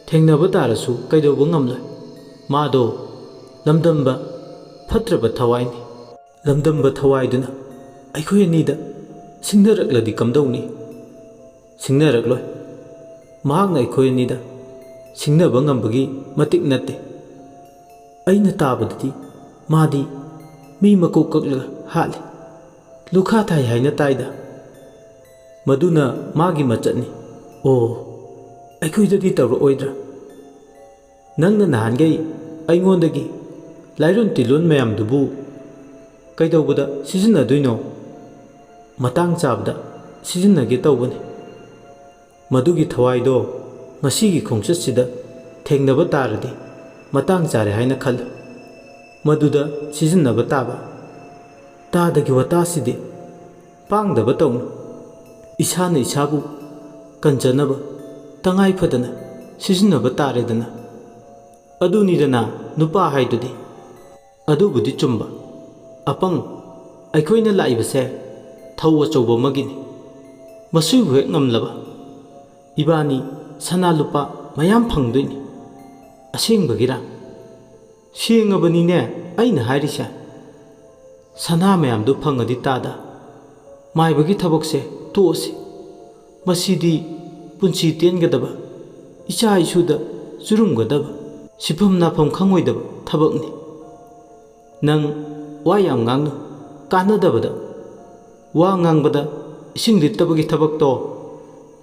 ꯊꯦꯡꯅꯕ ꯇꯥꯔꯁꯨ ꯀꯩꯗꯧꯕ ꯉꯝꯂꯣꯏ꯫ ꯃꯥꯗꯣ ꯂꯝꯗꯝꯕ ꯐꯠꯇ꯭ꯔꯕ ꯊꯋꯥꯏꯅꯤ꯫ ꯂꯝꯗꯝꯕ ꯊꯋꯥꯏꯗꯨꯅ ꯑꯩꯈꯣꯏ ꯑꯅꯤꯗ ꯁꯤꯡꯅꯔꯛꯂꯗꯤ ꯀꯝꯗꯧꯅꯤ? ꯁꯤꯡꯅꯔꯛꯂꯣꯏ꯫ ꯃꯍꯥꯛꯅ ꯑꯩꯈꯣꯏ ꯑꯅꯤꯗ ꯁꯤꯡꯅꯕ ꯉꯝꯕꯒꯤ ꯃꯇꯤꯛ ꯅꯠꯇꯦ꯫ ꯑꯩꯅ ꯇꯥꯕꯗꯗꯤ ꯃꯥꯗꯤ ꯃꯤ ꯃꯀꯣꯛ ꯀꯛꯂꯒ ꯍꯥꯠꯂꯤ꯫ ꯂꯨꯈꯥ ꯊꯥꯏ ꯍꯥꯏꯅ ꯇꯥꯏꯗ꯫ ꯃꯗꯨꯅ ꯃꯥꯒꯤ ꯃꯆꯠꯅꯤ꯫ ꯑꯣ, ꯑꯩꯈꯣꯏꯗꯗꯤ ꯇꯧꯔꯛꯑꯣꯏꯗ꯭ꯔꯥ? ꯅꯪꯅ ꯅꯍꯥꯟꯒꯩ ꯑꯩꯉꯣꯟꯗꯒꯤ ꯂꯥꯏꯔꯣꯟ ꯇꯤꯂꯣꯟ ꯃꯌꯥꯝꯗꯨꯕꯨ ꯀꯩꯗꯧꯕꯗ ꯁꯤꯖꯤꯟꯅꯗꯣꯏꯅꯣ? ꯃꯇꯥꯡ ꯆꯥꯕꯗ ꯁꯤꯖꯤꯟꯅꯒꯦ ꯇꯧꯕꯅꯤ꯫ ꯃꯗꯨꯒꯤ ꯊꯋꯥꯏꯗꯣ ꯉꯁꯤꯒꯤ ꯈꯣꯡꯆꯠꯁꯤꯗ ꯊꯦꯡꯅꯕ ꯇꯥꯔꯗꯤ ꯃꯇꯥꯡ ꯆꯥꯔꯦ ꯍꯥꯏꯅ ꯈꯜꯂꯨ꯫ ꯃꯗꯨꯗ ꯁꯤꯖꯤꯟꯅꯕ ꯇꯥꯕ꯫ ꯇꯥꯗꯒꯤ ꯋꯥꯇꯥꯁꯤꯗꯤ꯫ ꯄꯥꯡꯗꯕ ꯇꯧꯅꯨ꯫ ꯏꯁꯥꯅ ꯏꯁꯥꯕꯨ ꯀꯟꯖꯅꯕ ꯇꯉꯥꯏ ꯐꯗꯅ ꯁꯤꯖꯤꯟꯅꯕ ꯇꯥꯔꯦꯗꯅ꯫ ꯑꯗꯨꯅꯤꯗꯅ ꯅꯨꯄꯥ ꯍꯥꯏꯗꯨꯗꯤ꯫ ꯑꯗꯨꯕꯨꯗꯤ ꯆꯨꯝꯕ꯫ ꯑꯄꯪ ꯑꯩꯈꯣꯏꯅ ꯂꯥꯛꯏꯕꯁꯦ ꯊꯧ ꯑꯆꯧꯕ ꯑꯃꯒꯤꯅꯤ꯫ ꯃꯁꯤꯕꯨ ꯍꯦꯛ ꯉꯝꯂꯕ ꯏꯕꯥꯅꯤ ꯁꯅꯥ ꯂꯨꯄꯥ ꯃꯌꯥꯝ ꯐꯪꯗꯣꯏꯅꯤ꯫ ꯑꯁꯦꯡꯕꯒꯤꯔꯥ? ꯁꯦꯡꯉꯕꯅꯤꯅꯦ ꯑꯩꯅ ꯍꯥꯏꯔꯤꯁꯦ꯫ ꯁꯅꯥ ꯃꯌꯥꯝꯗꯨ ꯐꯪꯉꯗꯤ ꯇꯥꯗ꯫ ꯃꯥꯏꯕꯒꯤ ꯊꯕꯛꯁꯦ ꯇꯣꯛꯑꯁꯤ꯫ ꯃꯁꯤꯗꯤ ꯄꯨꯟꯁꯤ ꯇꯦꯟꯒꯗꯕ, ꯏꯆꯥ ꯏꯁꯨꯗ ꯆꯨꯔꯨꯝꯒꯗꯕ, ꯁꯤꯐꯝ ꯅꯥꯐꯝ ꯈꯪꯉꯣꯏꯗꯕ ꯊꯕꯛꯅꯤ꯫ ꯅꯪ ꯋꯥ ꯌꯥꯝ ꯉꯥꯡꯅꯨ, ꯀꯥꯟꯅꯗꯕꯗ꯫ ꯋꯥ ꯉꯥꯡꯕꯗ ꯏꯁꯤꯡ ꯂꯤꯠꯇꯕꯒꯤ ꯊꯕꯛꯇꯣ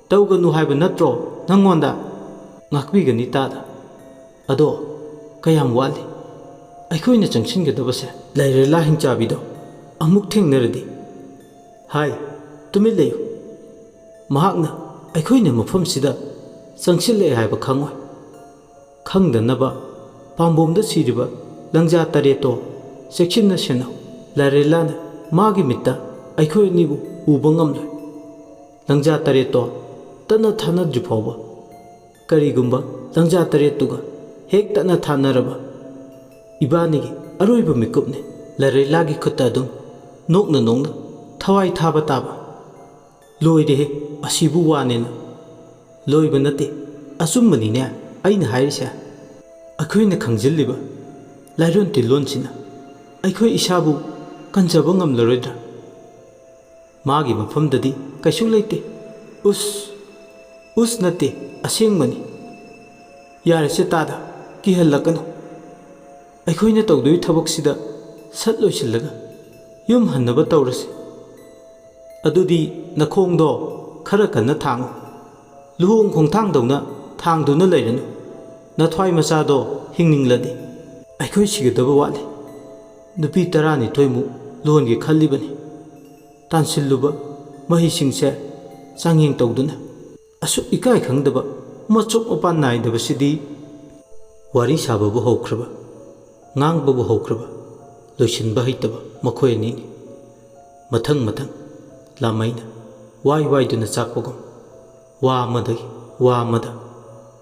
ꯇꯧꯒꯅꯨ ꯍꯥꯏꯕ ꯅꯠꯇ꯭ꯔꯣ ꯅꯪꯉꯣꯟꯗ? ꯉꯥꯛꯄꯤꯒꯅꯤ ꯇꯥꯗ꯫ ꯑꯗꯣ ꯀꯌꯥꯝ ꯋꯥꯠꯂꯤ? ꯑꯩꯈꯣꯏꯅ ꯆꯪꯁꯤꯟꯒꯗꯕꯁꯦ ꯂꯥꯏꯔꯦꯂꯥ ꯍꯤꯡꯆꯥꯕꯤꯗꯣ ꯑꯃꯨꯛ ꯊꯦꯡꯅꯔꯗꯤ꯫ ꯍꯥꯏ, ꯇꯨꯃꯤꯟ ꯂꯩꯌꯨ꯫ ꯃꯍꯥꯛꯅ ꯑꯩꯈꯣꯏꯅ ꯃꯐꯝꯁꯤꯗ ꯆꯪꯁꯤꯜꯂꯛꯑꯦ ꯍꯥꯏꯕ ꯈꯪꯉꯣꯏ꯫ ꯈꯪꯗꯅꯕ ꯄꯥꯝꯕꯣꯝꯗ ꯁꯤꯔꯤꯕ ꯂꯪꯖꯥ ꯇꯔꯦꯠꯇꯣ ꯆꯦꯛꯁꯤꯟꯅ ꯁꯦꯟꯅꯧ꯫ ꯂꯥꯏꯔꯦꯂꯥꯅ ꯃꯥꯒꯤ ꯃꯤꯠꯇ ꯑꯩꯈꯣꯏ ꯑꯅꯤꯕꯨ ꯎꯕ ꯉꯝꯂꯣꯏ꯫ ꯂꯪꯖꯥ ꯇꯔꯦꯠꯇꯣ ꯇꯠꯅ ꯊꯥꯅꯗ꯭ꯔꯤ ꯐꯥꯎꯕ꯫ ꯀꯔꯤꯒꯨꯝꯕ ꯂꯪꯖꯥ ꯇꯔꯦꯠꯇꯨꯒ ꯍꯦꯛ ꯇꯠꯅ ꯊꯥꯅꯔꯕ, ꯏꯕꯥꯅꯤꯒꯤ ꯑꯔꯣꯏꯕ ꯃꯤꯀꯨꯞꯅꯤ꯫ ꯂꯥꯏꯔꯦꯂꯥꯒꯤ ꯈꯨꯠꯇ ꯑꯗꯨꯝ ꯅꯣꯛꯅ ꯅꯣꯛꯅ ꯊꯋꯥꯏ ꯊꯥꯕ ꯇꯥꯕ꯫ ꯂꯣꯏꯔꯦꯍꯦ, ꯑꯁꯤꯕꯨ ꯋꯥꯅꯦꯅ꯫ ꯂꯣꯏꯕ ꯅꯠꯇꯦ, ꯑꯆꯨꯝꯕꯅꯤꯅꯦ ꯑꯩꯅ ꯍꯥꯏꯔꯤꯁꯦ꯫ ꯑꯩꯈꯣꯏꯅ ꯈꯪꯖꯤꯜꯂꯤꯕ ꯂꯥꯏꯔꯣꯟ ꯇꯤꯜꯂꯣꯟꯁꯤꯅ ꯑꯩꯈꯣꯏ ꯏꯁꯥꯕꯨ ꯀꯟꯖꯕ ꯉꯝꯂꯔꯣꯏꯗ꯭ꯔꯥ? ꯃꯥꯒꯤ ꯃꯐꯝꯗꯗꯤ ꯀꯩꯁꯨ ꯂꯩꯇꯦ꯫ ꯎꯁ, ꯎꯁ ꯅꯠꯇꯦ, ꯑꯁꯦꯡꯕꯅꯤ꯫ ꯌꯥꯔꯦꯁꯦ ꯇꯥꯗ, ꯀꯤꯍꯜꯂꯛꯀꯅꯨ꯫ ꯑꯩꯈꯣꯏꯅ ꯇꯧꯗꯣꯏ ꯊꯕꯛꯁꯤꯗ ꯁꯠ ꯂꯣꯏꯁꯤꯜꯂꯒ ꯌꯨꯝ ꯍꯟꯅꯕ ꯇꯧꯔꯁꯤ꯫ ꯑꯗꯨꯗꯤ ꯅꯈꯣꯡꯗꯣ ꯈꯔ ꯀꯟꯅ ꯊꯥꯡꯉꯨ꯫ ꯂꯨꯍꯣꯡ ꯈꯣꯡꯊꯥꯡꯗꯧꯅ ꯊꯥꯡꯗꯨꯅ ꯂꯩꯔꯅꯨ꯫ ꯅꯊ꯭ꯋꯥꯏ ꯃꯆꯥꯗꯣ ꯍꯤꯡꯅꯤꯡꯂꯗꯤ꯫ ꯑꯩꯈꯣꯏ ꯁꯤꯒꯗꯕ ꯋꯥꯠꯂꯤ꯫ ꯅꯨꯄꯤ ꯇꯔꯥꯅꯤꯊꯣꯏꯃꯨꯛ ꯂꯣꯟꯒꯦ ꯈꯜꯂꯤꯕꯅꯤ꯫ ꯇꯥꯟꯁꯤꯜꯂꯨꯕ ꯃꯍꯩꯁꯤꯡꯁꯦ ꯆꯥꯡꯌꯦꯡ ꯇꯧꯗꯨꯅ꯫ ꯑꯁꯨꯛ ꯏꯀꯥꯏ ꯈꯪꯗꯕ, ꯃꯆꯣꯛ ꯃꯄꯥꯟ ꯅꯥꯏꯗꯕꯁꯤꯗꯤ꯫ ꯋꯥꯔꯤ ꯁꯥꯕꯕꯨ ꯍꯧꯈ꯭ꯔꯕ, ꯉꯥꯡꯕꯕꯨ ꯍꯧꯈ꯭ꯔꯕ, ꯂꯣꯏꯁꯤꯟꯕ ꯍꯩꯇꯕ ꯃꯈꯣꯏ ꯑꯅꯤꯅꯤ꯫ ꯃꯊꯪ ꯃꯊꯪ ꯂꯥꯃꯩꯅ ꯋꯥꯏ ꯋꯥꯏꯗꯨꯅ ꯆꯥꯛꯄꯒꯨꯝ, ꯋꯥ ꯑꯃꯗꯒꯤ ꯋꯥ ꯑꯃꯗ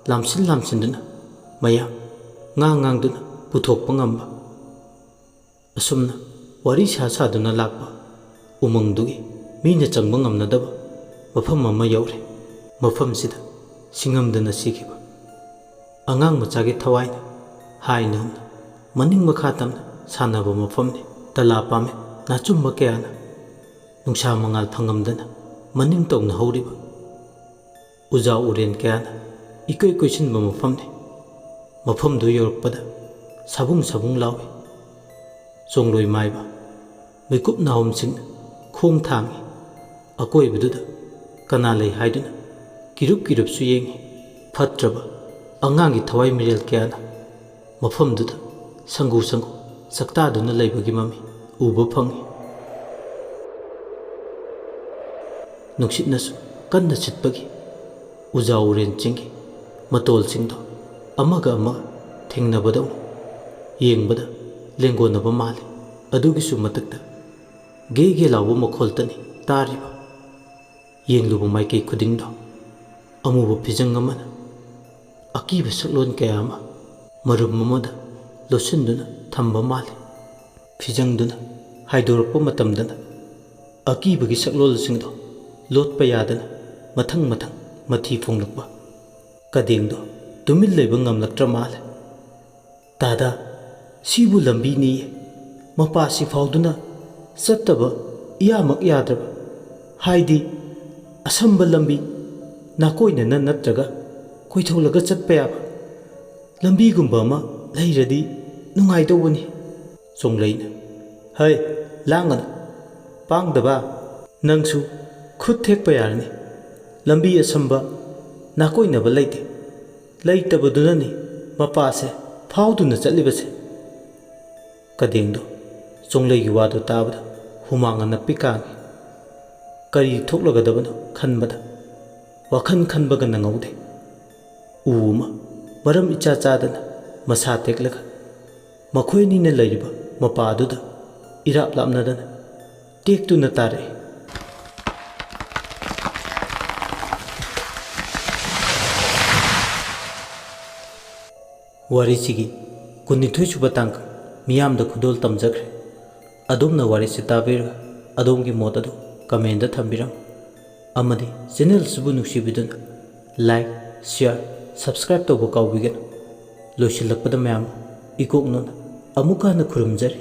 ꯂꯥꯝꯁꯤꯟ ꯂꯥꯝꯁꯤꯟꯗꯨꯅ, ꯃꯌꯥꯝ ꯉꯥꯡ ꯉꯥꯡꯗꯨꯅ ꯄꯨꯊꯣꯛꯄ ꯉꯝꯕ꯫ ꯑꯁꯨꯝꯅ ꯋꯥꯔꯤ ꯁꯥ ꯁꯥꯗꯨꯅ ꯂꯥꯛꯄ ꯎꯃꯪꯗꯨꯒꯤ ꯃꯤꯅ ꯆꯪꯕ ꯉꯝꯅꯗꯕ ꯃꯐꯝ ꯑꯃ ꯌꯧꯔꯦ꯫ ꯃꯐꯝꯁꯤꯗ ꯁꯤꯡꯉꯝꯗꯅ ꯁꯤꯈꯤꯕ ꯑꯉꯥꯡ ꯃꯆꯥꯒꯤ ꯊꯋꯥꯏꯅ ꯍꯥꯏ ꯅꯣꯝꯅ ꯃꯅꯤꯡ ꯃꯈꯥ ꯇꯝꯅ ꯁꯥꯟꯅꯕ ꯃꯐꯝꯅꯤ꯫ ꯇꯂꯥ ꯄꯥꯃꯦꯟ ꯅꯥꯆꯨꯝꯕ ꯀꯌꯥꯅ ꯅꯨꯡꯁꯥ ꯃꯉꯥꯜ ꯐꯪꯉꯝꯗꯅ ꯃꯅꯤꯡ ꯇꯧꯅ ꯍꯧꯔꯤꯕ ꯎꯖꯥ ꯎꯔꯦꯟ ꯀꯌꯥꯅ ꯏꯀꯣꯏ ꯀꯣꯏꯁꯤꯟꯕ ꯃꯐꯝꯅꯤ꯫ ꯃꯐꯝꯗꯨ ꯌꯧꯔꯛꯄꯗ ꯁꯥꯕꯨꯡ ꯁꯥꯕꯨꯡ ꯂꯥꯎꯏ꯫ ꯆꯣꯡꯂꯣꯏ ꯃꯥꯏꯕ ꯃꯤꯀꯨꯞ ꯅꯥꯍꯣꯝꯁꯤꯡꯅ ꯈꯣꯡ ꯊꯥꯡꯏ꯫ ꯑꯀꯣꯏꯕꯗꯨꯗ ꯀꯅꯥ ꯂꯩ ꯍꯥꯏꯗꯨꯅ ꯀꯤꯔꯨꯞ ꯀꯤꯔꯨꯞꯁꯨ ꯌꯦꯡꯏ꯫ ꯐꯠꯇ꯭ꯔꯕ ꯑꯉꯥꯡꯒꯤ ꯊꯋꯥꯏ ꯃꯤꯔꯦꯜ ꯀꯌꯥꯅ ꯃꯐꯝꯗꯨꯗ ꯁꯪꯒꯨ ꯁꯪꯒꯨ ꯆꯥꯛꯇꯥꯗꯨꯅ ꯂꯩꯕꯒꯤ ꯃꯃꯤ ꯎꯕ ꯐꯪꯏ꯫ ꯅꯨꯡꯁꯤꯠꯅꯁꯨ ꯀꯟꯅ ꯁꯤꯠꯄꯒꯤ ꯎꯖꯥ ꯎꯔꯦꯟ ꯆꯤꯡꯒꯤ ꯃꯇꯣꯜꯁꯤꯡꯗꯣ ꯑꯃꯒ ꯑꯃꯒ ꯊꯦꯡꯅꯕꯗꯧꯅ ꯌꯦꯡꯕꯗ ꯂꯦꯡꯒꯣꯟꯅꯕ ꯃꯥꯜꯂꯤ꯫ ꯑꯗꯨꯒꯤꯁꯨ ꯃꯊꯛꯇ ꯒꯦ ꯒꯦ ꯂꯥꯎꯕ ꯃꯈꯣꯜꯇꯅꯤ ꯇꯥꯔꯤꯕ꯫ ꯌꯦꯡꯂꯨꯕ ꯃꯥꯏꯀꯩ ꯈꯨꯗꯤꯡꯗꯣ ꯑꯃꯨꯕ ꯐꯤꯖꯪ ꯑꯃꯅ ꯑꯀꯤꯕ ꯁꯛꯂꯣꯟ ꯀꯌꯥ ꯑꯃ ꯃꯔꯨꯝ ꯑꯃꯗ ꯂꯣꯠꯁꯤꯟꯗꯨꯅ ꯊꯝꯕ ꯃꯥꯜꯂꯤ꯫ ꯐꯤꯖꯪꯗꯨꯅ ꯍꯥꯏꯗꯣꯔꯛꯄ ꯃꯇꯝꯗꯅ ꯑꯀꯤꯕꯒꯤ ꯁꯛꯂꯣꯜꯁꯤꯡꯗꯣ ꯂꯣꯠꯄ ꯌꯥꯗꯅ ꯃꯊꯪ ꯃꯊꯪ ꯃꯊꯤ ꯐꯣꯡꯂꯛꯄ꯫ ꯀꯗꯦꯡꯗꯣ ꯇꯨꯃꯤꯟ ꯂꯩꯕ ꯉꯝꯂꯛꯇ꯭ꯔ ꯃꯥꯜꯂꯦ꯫ "ꯗꯥꯗꯥ, ꯁꯤꯕꯨ ꯂꯝꯕꯤꯅꯤꯌꯦ꯫ ꯃꯄꯥꯁꯤ ꯐꯥꯎꯗꯨꯅ ꯆꯠꯇꯕ ꯏꯌꯥꯃꯛ ꯌꯥꯗ꯭ꯔꯕ, ꯍꯥꯏꯗꯤ ꯑꯁꯝꯕ ꯂꯝꯕꯤ, ꯅꯥꯀꯣꯏꯅꯅ ꯅꯠꯇ꯭ꯔꯒ ꯀꯣꯏꯊꯣꯛꯂꯒ ꯆꯠꯄ ꯌꯥꯕ ꯂꯝꯕꯤꯒꯨꯝꯕ ꯑꯃ ꯂꯩꯔꯗꯤ ꯅꯨꯡꯉꯥꯏꯗꯧꯕꯅꯤ꯫" ꯆꯣꯡꯂꯩꯅ, "ꯍꯩ, ꯂꯥꯡꯒꯅꯨ, ꯄꯥꯡꯗꯕ, ꯅꯪꯁꯨ ꯈꯨꯠ ꯊꯦꯛꯄ ꯌꯥꯔꯅꯤ꯫ ꯂꯝꯕꯤ ꯑꯁꯝꯕ ꯅꯥꯀꯣꯏꯅꯕ ꯂꯩꯇꯦ꯫ ꯂꯩꯇꯕꯗꯨꯅꯅꯤ ꯃꯄꯥꯁꯦ ꯐꯥꯎꯗꯨꯅ ꯆꯠꯂꯤꯕꯁꯦ꯫" ꯀꯗꯦꯡꯗꯣ ꯆꯣꯡꯂꯩꯒꯤ ꯋꯥꯗꯨ ꯇꯥꯕꯗ ꯍꯨꯃꯥꯡ ꯑꯅꯞꯄꯤ ꯀꯥꯡꯏ꯫ ꯀꯔꯤ ꯊꯣꯛꯂꯒꯗꯕꯅꯣ ꯈꯟꯕꯗ ꯋꯥꯈꯜ ꯈꯟꯕꯒ ꯅꯪꯍꯧꯗꯦ꯫ ꯎ ꯑꯃ ꯃꯔꯝ ꯏꯆꯥ ꯆꯥꯗꯅ ꯃꯁꯥ ꯇꯦꯛꯂꯒ ꯃꯈꯣꯏ ꯑꯅꯤꯅ ꯂꯩꯔꯤꯕ ꯃꯄꯥ ꯑꯗꯨꯗ ꯏꯔꯥꯞ ꯂꯥꯞꯅꯗꯅ ꯇꯦꯛꯇꯨꯅ ꯇꯥꯔꯛꯏ꯫ ꯋꯥꯔꯤꯁꯤꯒꯤ ꯀꯨꯟꯅꯤꯊꯣꯏ ꯁꯨꯕ ꯇꯥꯡꯀꯛ ꯃꯤꯌꯥꯝꯗ ꯈꯨꯗꯣꯜ ꯇꯝꯖꯈ꯭ꯔꯦ꯫ ꯑꯗꯣꯝꯅ ꯋꯥꯔꯤꯁꯤ ꯇꯥꯕꯤꯔꯒ ꯑꯗꯣꯝꯒꯤ ꯃꯣꯠ ꯑꯗꯨ comment ꯊꯝꯕꯤꯔꯝꯃꯨ꯫ ꯑꯃꯗꯤ channel ꯑꯁꯤꯕꯨ ꯅꯨꯡꯁꯤꯕꯤꯗꯨꯅ like, share, subscribe ꯇꯧꯕ ꯀꯥꯎꯕꯤꯒꯅꯨ꯫ ꯂꯣꯏꯁꯤꯜꯂꯛꯄꯗ ꯃꯌꯥꯝꯕꯨ ꯏꯀꯣꯛꯅꯅ ꯑꯃꯨꯛꯀ ꯍꯟꯅ ꯈꯨꯔꯨꯝꯖꯔꯤ꯫